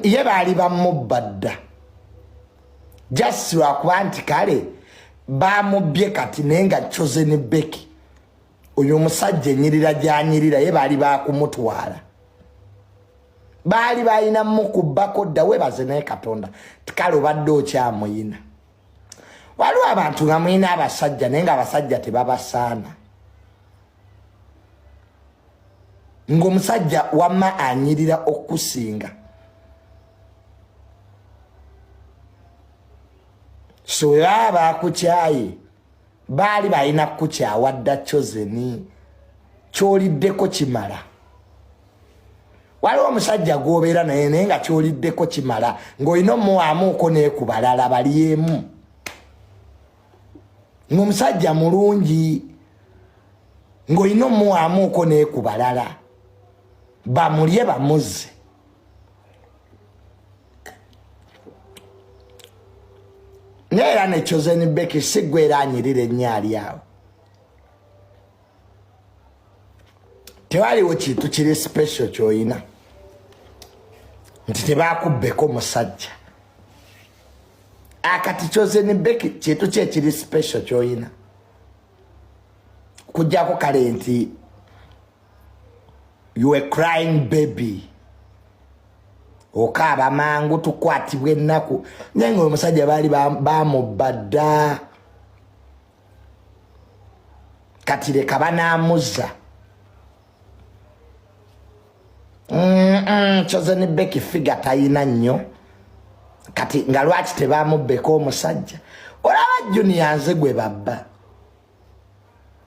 Ye baali bamubba dda, just lwakuba nti kale bamubbye kati, naye nga Chosen Becky oyo omusajja enyirira gyanyirira, ye baali bakumutwala, baali balina mukubbako dda. Webaze naye Katonda tikale obadde okyamuyina. Waliwo abantu nga mulina abasajja naye nga abasajja tebabasaana, ng'omusajja wamma anyirira okusinga. So webaba bakukyaye, baali balina kukukyawa dda. Chosen, kyoliddeko kimala. Waliwo omusajja gwobeera naye, naye nga kyoliddeko kimala, ng'olina omuwaamuuko naye ku balala balyemu, ng'omusajja mulungi, ng'olina omuwaamuuko naye ku balala bamulye bamuzze. Naye era ne Chosen Becky si gwe era anyirira ennyo ali awo. Tewaliwo kintu kiri special kyoyina nti tebakubbeko musajja. Akati Chosen Becky, kintu ki ekiri special kyoyina kujjako kale nti you a crying baby, okaaba mangu, tukwatibwa ennaku? Naye nga omusajja baali bamubba dda, kati leka banamuzza. Chosen Becky figure tayina nnyo, kati nga lwaki tebamubbeko omusajja? Olaba Junior, nze gwe babba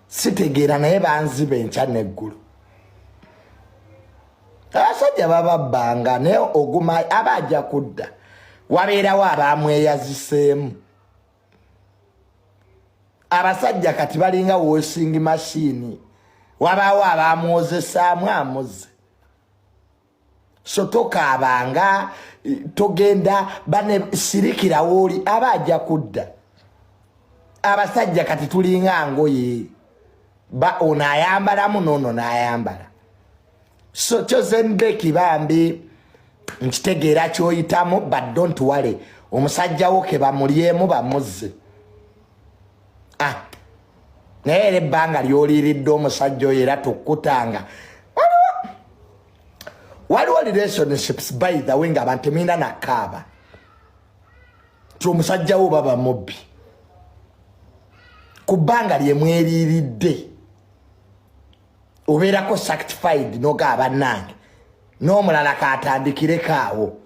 sitegeera, naye banziba enkya neggulu. Abasajja bababbanga, naye oguma, aba ajja kudda. Wabeerawo abamweyaziseemu. Abasajja kati balinga washing machine, wabaawo abamwozesaamu amuzze. So tokaabanga, togenda bane, sirikirawo oli aba ajja kudda. Abasajja kati tulinga ngoye, ba ono ayambalamu noono n'ayambala. So Chosen Becky, bambi nkitegeera kyoyitamu, but don't worry, omusajja wo ke bamulyemu bamuzze. Ah, naye era ebbanga lyoliiridde omusajja oyo era tukkutanga. Waliwo relationships, by the way, nga abantu temulina nakaaba ti omusajja wo baba mubbi ku bbanga lyemweriiridde, obeerako satisfied noga bannange n'omulala katandikireko awo.